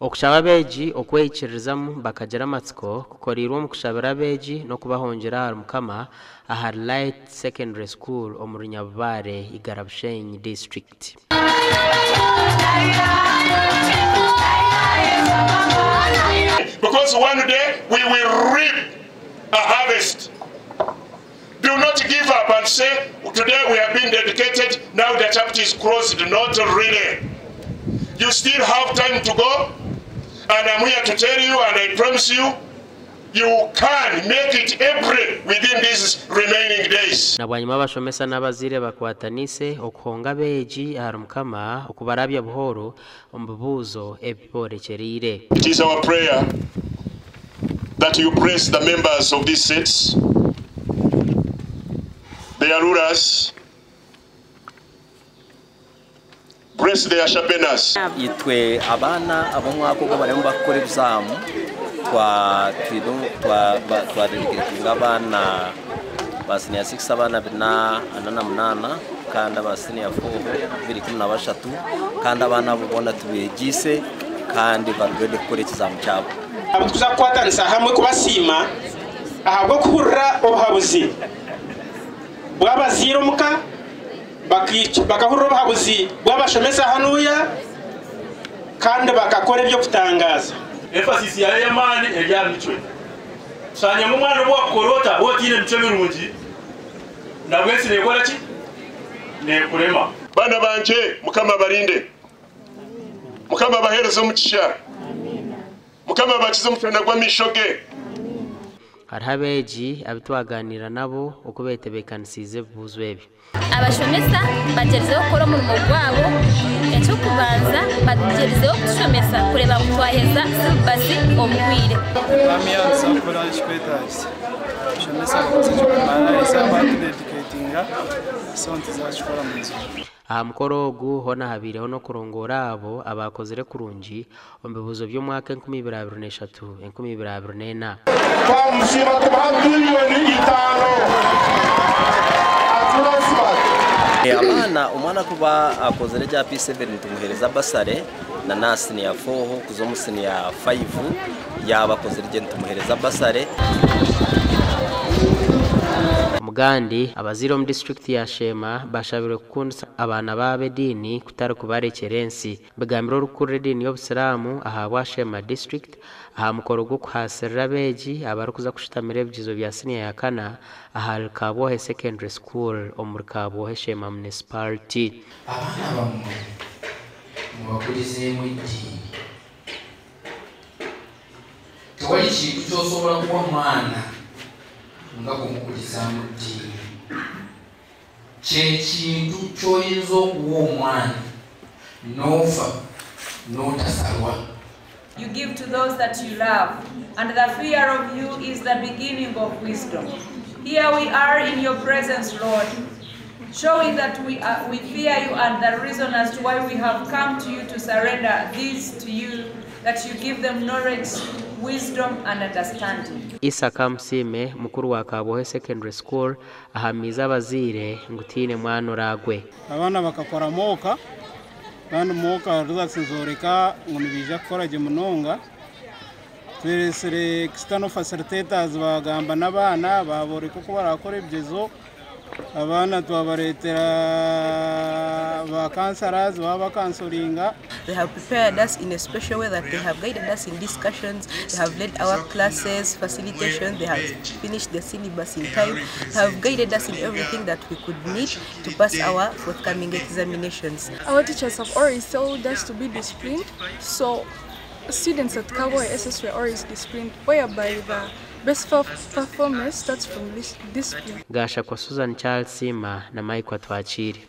Okushaba abeegi okweyikiririzamu bakagira amatsiko kukoreirwe omu kushabira abeegi n'okubahongyera ahari Mukama ahari Light Secondary School omuri Nyabubare, Igara Bushenyi District. Because one day we will reap a harvest. Do not give up and say today we have been dedicated, now the chapter is closed. Not really. You still have time to go and I'm here to tell you and I promise you, you can make it every within these remaining days. Na bwanyima abashomesa n'abazaire bakwatanise okuhonga abeegi ahari Mukama okubarabya buhooro omu bibuuzo ebi boorekyereire. It is our prayer that you bless the members of these sets, their rulers, bless their sharpeners. Itwe abaana ab'omwaka ogu abarimu barikukora ebizaamu twadedicatinga abaana ba siniya sikisi abaana bina ana na munaana kandi aba siniya fooho 213 kandi abaana abo boona tubeegyeise kandi bari ready kukora ekizaamu kyabo. Abu nituza kukwatanisa hamwe kubasiima ahabw'okuhurira obuhabuzi bw'abazaire omuka, bakahurira obuhabuzi bw'abashomesa hanuya kandi bakakora eby'okutangaaza. Emphasis yaayo ey'amaani eri aha micwe. Tushangye ngu omwana obu wakukora ota waaba otaine micwe mirungi, nabwo ensi neekora ki? Neekurema. Baana bangye, Mukama abarinde. Mukama abaheereze omugisha. Mukama abakize omushana gw'amaisho ge. Hariho abeegi abu twagaaniira nabo oku beetebeekanisiize ebibuuzo ebi. Abashomesa bagyerizeho kukora omurimo gwabo. Eky'okubanza bagyerizeho kutushomesa kureeba ngu twaheza silibasi omu bwire. Amiya nituza kukora ekikwetagisa. Abashomesa nituza kukimara esaaha batudedicatinga so nituza kukikora muzima. Aha mukoro ogu hoona habaireho n'okurongoora abo abaakozire kurungi omu bibuuzo by'omwaka 2023, 2024. Twamusiima tumuha biliyoni itaano. Atura smart. Abaana omwana kuba akozire gye aha P7 nitumuhereza bursary na n'aha siniya fooho kuza omu siniya fayivu yaaba akozire gye nitumuhereza bursary. Omugandi, abazaire omu disiturikiti ya Sheema bashabirwe kukundisa abaana baabo ediini kutari kubarekyera ensi. Bigambirwe orikukurira ediini y'obusiraamu ahabwa Sheema disiturikiti aha mukoro gw'okuhaasirira abeegi abarikuza kushutamira ebigyezo bya siniya ya kana ahari Kabwohe Secondary School omuri Kabwohe Sheema Municipality. Abaana bammwe mubakurizeemu eddiini. Tewali kintu ky'osobola kuwa mwana nga kumukulizaamu ddiini. Kye kintu ky'oyinza okuwa omwana n'ofa n'otasalwa. You give to those that you love, and the fear of you is the beginning of wisdom. Here we are in your presence, Lord, showing that we, are, we fear you and the reason as to why we have come to you to surrender these to you, that you give them knowledge, wisdom, and understanding. Issa Kamusiime, mukuru wa Kabwohe Secondary School ahamiize abazaire ngu tihaine mwana oraagwe. Abaana bakakora mock kandi mock results nizoreka ngu nibaija kukora gye munonga. Tweresire external facilitators bagamba n'abaana baboreka oku barakora ebigyezo. Abaana twabareetera ba counsellors baba bacounselinga. They have prepared us in a special way that they have guided us in discussions, they have led our classes, facilitation, they have finished the syllabus in time, they have guided us in everything that we could need to pass our forthcoming examinations. Our teachers have always told us to be disciplined, so students at Kabwohe SS were always disciplined, whereby the best performance starts from this discipline. Gashakwa Susan Charles Siima na Mike Atwakiire.